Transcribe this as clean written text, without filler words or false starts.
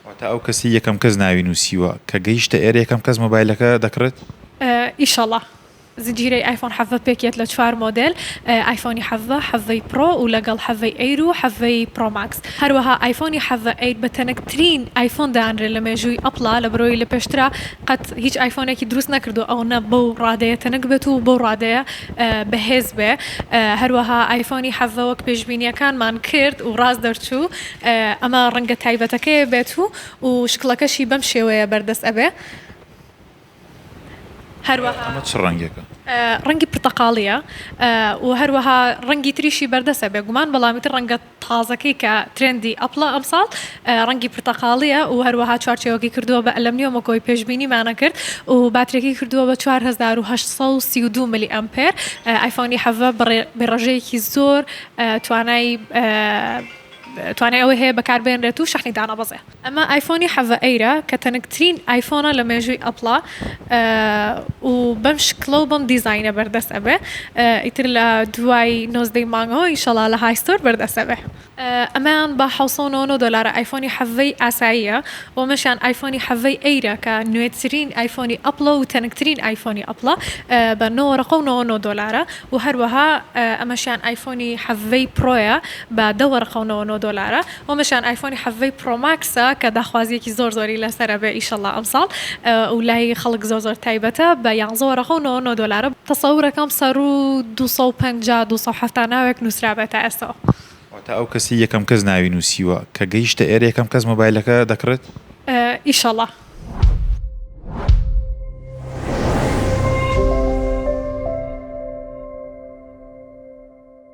واتە ئەو کەسەی یەکەم کەس ناوی نووسیوە کە گەیشتە ئێرە یەکەم کەس مۆبایلەکە دەکڕێت؟ ئیشەڵا. زنجیرەی ئایفۆن 17 پێکیەت لە چوار مۆدێل، ئایفۆنی 17، حەڤەی پرۆ و لەگەڵ حەڤەی ئەیر و حەڤەی پرۆ ماکس. هەروەها ئایفۆنی 17 ئەیر بە تەنکترین ئایفۆن دانرێ لە مێژووی ئەپڵا لەبەرئەوەی لە پێشترا قەت هیچ ئایفۆنێکی دروست نەکردووە ئەوەنە بەو ڕادەیە تەنک بێت و بەو ڕادەیە بەهێز بێ. هەروەها ئایفۆنی 17 وەک پێشبینییەکانمان کرد و ڕاست دەرچوو ئەمە ڕەنگە تایبەتەکەی بێت و و شکڵەکەشی بەم شێوەیە بەردەست ئەبێ. هەروەها ئەمە چ ڕەنگێکە؟ ڕەنگی پرتەقاڵییە و هەروەها ڕەنگی تریشی بەردەستە بێگومان بەڵام ئیتر ڕەنگە تازەکەی کە ترێندی ئەپڵە ئەمساڵ ڕەنگی پرتەقاڵییە و هەروەها چوارچێوەکەی کردووە بە ئەلەمنیۆم وەک ئەوەی پێشبینیمانە کرد و باتریەکەی کردووە بە 4832 ملی ئەمپێر ئایفۆنی 17 بە ڕێژەیەکی زۆر توانای توانای ئەوەی هەیە بەکاربهێنرێت و شەحنی دانەبەزێ. ئەمە ئایفۆنی حەڤە ئەیرە کە تەنکترین ئایفۆنە لە مێژووی ئەپڵا و بەم شکڵە و بەم دیزاینە بەردەست ئەبێ ئیتر لە دوای نۆزدەی مانگەوە ئیشەڵا لە های ستۆر بەردەست ئەبێ. ئەمەیان بە 799 دۆلارە ئایفۆنی حەڤەی ئاساییە و ئەمەشیان ئایفۆنی حەڤەی ئەیرە کە نوێترین ئایفۆنی ئەپڵە و تەنکترین ئایفۆنی ئەپڵە بە نۆ وەرەقە و 99 دۆلارە و هەروەها ئەمەشیان ئایفۆنی حەڤەی پرۆیە بە دە وەرەقە و 99 دۆلارە و ئەمەشیان ئایفۆنی حەڤەی پرۆ ماکسە کە داخوازیەکی زۆر زۆری لەسەرە بێ ئیشەڵا ئەمساڵ و لای خەڵک زۆر زۆر تایبەتە بە یانزە وەرەقە و 99 دۆلارە. تەسەورەکەم سەروو 250 270 ناوێک نوسرابێ تا ئێستا. واتە ئەو کەسەی یەکەم کەس ناوی نوسیوە کە گەیشتە ئێرە یەکەم کەس مۆبایلەکە دەکڕێت؟ ئیشەڵا.